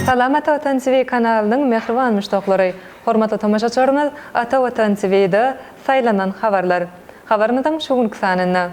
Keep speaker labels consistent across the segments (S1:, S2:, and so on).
S1: Salam Ata Watan TV kanalynyň mähriban muşdaklary! Hormatly tomaşaçylarymyz Ata Watan TV-de Saýlanan habarlar. Habarymyzyň şu günki sanynda.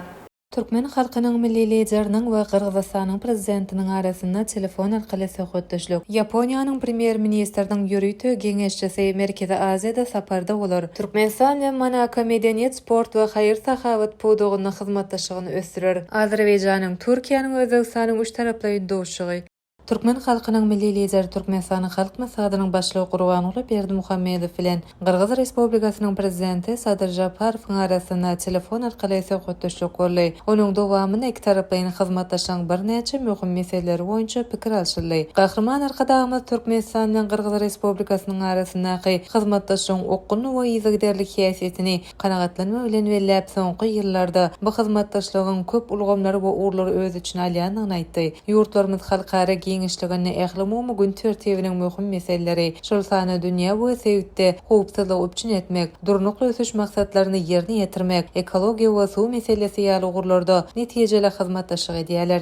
S1: Türkmen halkynyň Milli Lideriniň we Gyrgyzystanyň Prezidentiniň arasynda telefon arkaly söhbetdeşlik. Ýaponiýanyň Premýer-ministriniň ýörite geňeşçisi Merkezi Aziýada saparda bolar. Türkmenistan we Monako medeniýet, sport we haýyr-sahawat pudagynda hyzmatdaşlygyny ösdürer. Azerbaýjanyň, Türkiýäniň we Özbegistanyň üçtaraplaýyn duşuşygy. Türkmen halkynyň Milli Lideri Türkmenistanyň Halk Maslahatynyň Başlygy Gurbanguly Berdimuhamedow bilen Gyrgyz Respublikasynyň Prezidenti Sadyr Žaparowyň arasynda telefon arkaly söhbetdeşlik boldy. Onuň dowamynda ikitaraplaýyn hyzmatdaşlygyň birnäçe möhüm meseleleri boýunça pikir alşyldy. Gahryman Arkadagymyz Türkmenistan bilen Gyrgyz Respublikasynyň arasyndaky hyzmatdaşlygyň okgunly we yzygiderli häsiýetini kanagatlanma bilen belläp, soňky ýyllarda bu hyzmatdaşlygyň köp ulgamlary we ugurlary öz içine alýandygyny aýtdy. Ýurtlarymyz halkara giňişliginde ählumumy gün tertibiniň möhüm meseleleri, şol sanda dünýä we sebitde howpsuzlygy üpjün etmek, Durnukly ösüş maksatlaryny ýerine ýetirmek, ekologiýa we suw meselesi ýaly ugurlarda netijeli hyzmatdaşlyk edýärler.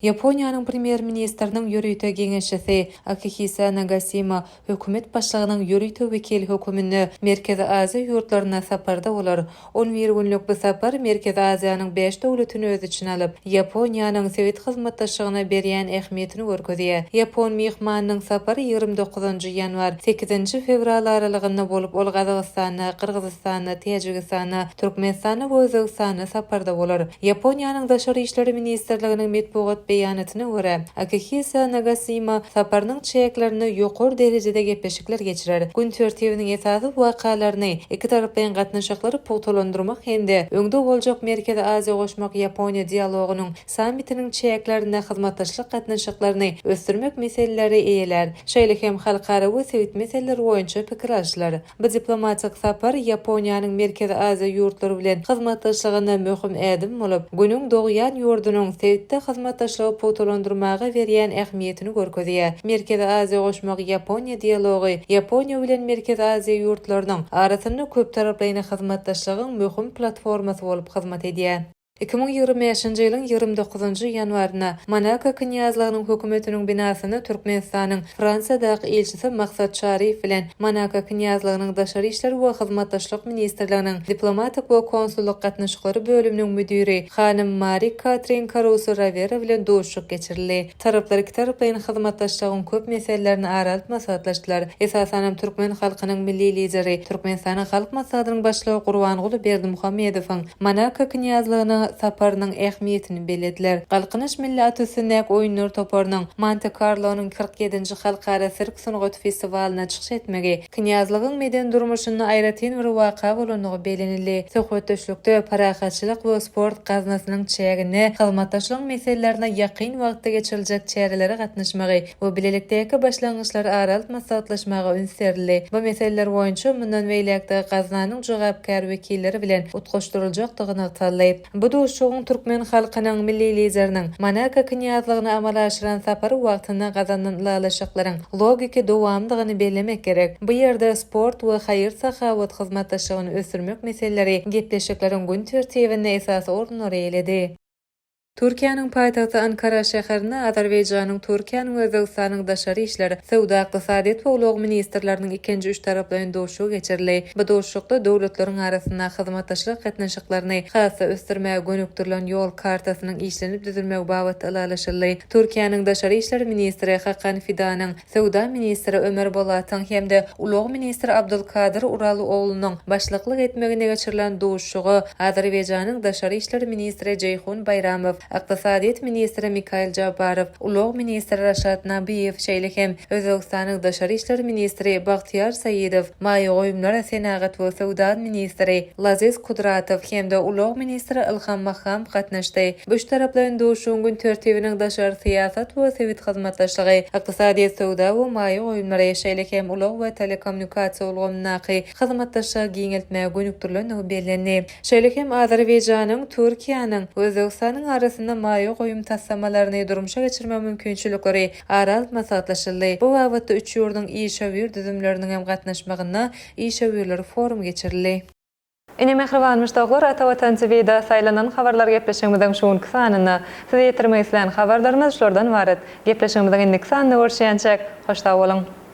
S1: Ýaponiýanyň Premýer-ministriniň ýörite geňeşçisi Akihisa Nagasima hökümet başlygynyň ýörite wekili höküminde Merkezi Aziýa ýurtlaryna saparda bolar. On bir günlük bu sapar Merkezi Aziýanyň bäş döwletini öz içine alyp, Ýaponiýanyň sebit hyzmatdaşlygyna berýän ähmiýetini görkezýär. Ýapon myhmanynyň sapary 29-njy ýanwar, sekizinji fewral aralygynda bolup, ol Gazagystanda, Gyrgyzystanda, Täjigistanda, Türkmenistanda we Özbegistanda saparda bolar. Ýaponiýanyň Daşary işler ministrliginiň metbugat beýanatyna görä, Akihisa Nagasima saparynyň çäklerinde ýokary derejede gepleşikler geçirer. Gün tertibiniň esasy wakalaryny, ikitaraplaýyn gatnaşyklary pugtalandyrmak hem-de öňde boljak Merkezi Aziýa goşmak Ýaponiýa dialogynyň sammitiniň çäklerinde hyzmatdaşlyk gatnaşyklaryny ösdürmek meseleleri eýelär. Şeýle hem halkara we sebit meseleleri boýunça pikir alşylar. Bu diplomatik sapar Ýaponiýanyň Merkezi Aziýa ýurtlary bilen hyzmatdaşlygynda möhüm ädim bolup, Günüň dogýan ýurdunyň sebitde hyzmatdaşlygy pugtalandyrmaga berýän ähmiýetini görkezýär. Merkezi Aziýa goşmak Ýaponiýa dialogy Ýaponiýa bilen Merkezi Aziýa ýurtlarynyň arasynda köptaraplaýyn hyzmatdaşlygyň möhüm platformasy bolup hyzmat edýär. 2025-nji ýylyň 29-njy ýanwarynda Monako Knýazlygynyň Hökümetiniň binasynda Türkmenistanyň Fransiýadaky ilçisi Maksat Çaryýew bilen Monako Knýazlygynyň Daşary işler we hyzmatdaşlyk ministrliginiň Diplomatik we konsullyk gatnaşyklary bölüminiň müdiri hanym Mari Katrin Karuso Rawera bilen duşuşyk geçirildi. Taraplar ikitaraplaýyn hyzmatdaşlygyň köp meselelerini ara alyp maslahatlaşdylar. Esasanam türkmen halkynyň Milli Lideri, Türkmenistanyň Halk Maslahatynyň Başlygy Gurbanguly Berdimuhamedowyň Monako Knýazlygyna saparynyň ähmiýetini bellediler. Galkynyş milli at üstündäki oýunlar toparynyň Monte-Karlonyň 47-nji halkara sirk sungaty festiwalynda çykyş etmegi knýazlygyň medeni durmuşynda aýratyn bir waka bolandygy bellenildi. Söhbetdeşlikde Parahatçylyk we sport gaznasynyň çäginde hyzmatdaşlygyň meselelerine ýakyn wagtda geçiriljek çärelere gatnaşmagy we bilelikdäki başlangyçlary ara alyp maslahatlaşmaga üns berildi. Bu meseleler boýunça mundan beýläk-de gaznanyň jogapkär wekilleri bilen utgaşdyryljakdygy nygtaldy. Bu duşuşygyň türkmen halkynyň Milli Lideriniň Monako Knýazlygyna amala aşyran sapary wagtynda gazanylan ylalaşyklaryň logiki dowamydygyny bellemek gerek. Bu ýerde sport we haýyr-sahawat hyzmatdaşlygyny ösdürmek meseleleri gepleşikleriň gün tertibinde esasy orunlary eýeledi. Türkiýäniň paýtagty Ankara şäherinde Azerbaýjanyň, Türkiýäniň we Özbegistanyň daşary işler, söwda-ykdysadyýet we ulag ministrleriniň ikinji üçtaraplaýyn duşuşygy geçirildi. Bu duşuşykda döwletleriň arasynda hyzmatdaşlyk gatnaşyklaryny has-da ösdürmäge gönükdirilen ýol kartasynyň işlenip düzülmegi babatda ylalaşyldy. Türkiýäniň daşary işler ministri Hakan Fidanyň, söwda ministri Ömer Bolatyň hem-de ulag ministri Abdulkadyr Uralyoglunyň başlyklyk etmeginde geçirilen duşuşyga Azerbaýjanyň daşary işler ministri Jeýhun Baýramow, ykdysadyýet ministri Mikail Jabbarow, ulag ministri Raşat Nabiýew, şeýle hem Özbegistanyň daşary işler ministri Bagtyýar Saidow, maýa goýumlar, senagat we söwda ministri Laziz Kudratow hem-de ulag ministri Ilham Mahgamow gatnaşdy. Bu üçtaraplaýyn duşuşygyň gün tertibiniň daşary syýasat we sebit hyzmatdaşlygy, ykdysadyýet, söwda we maýa goýumlary, şeýle hem ulag we telekommunikasiýa ulgamyndaky hyzmatdaşlygy giňeltmäge gönükdirilendigi bellendi. Şeýle hem Azerbaýjanyň, Türkiýäniň we Özbegistanyň arasynda maýa goýum taslamalaryny durmuşa geçirmek mümkinçilikleri ara alyp maslahatlaşyldy. Bu babatda üç ýurduň işewür düzümleriniň hem gatnaşmagynda işewürler forumy geçirildi. Ine mähriban muşdaklar Ata Watan TV-de saýlanan habarlar gepleşigimiziň şu günki sanynda size ýetirmek islän habarlarymyz şulardan ybarat. Gepleşigimiziň indiki sanynda görüşýänçäk, hoş sag boluň!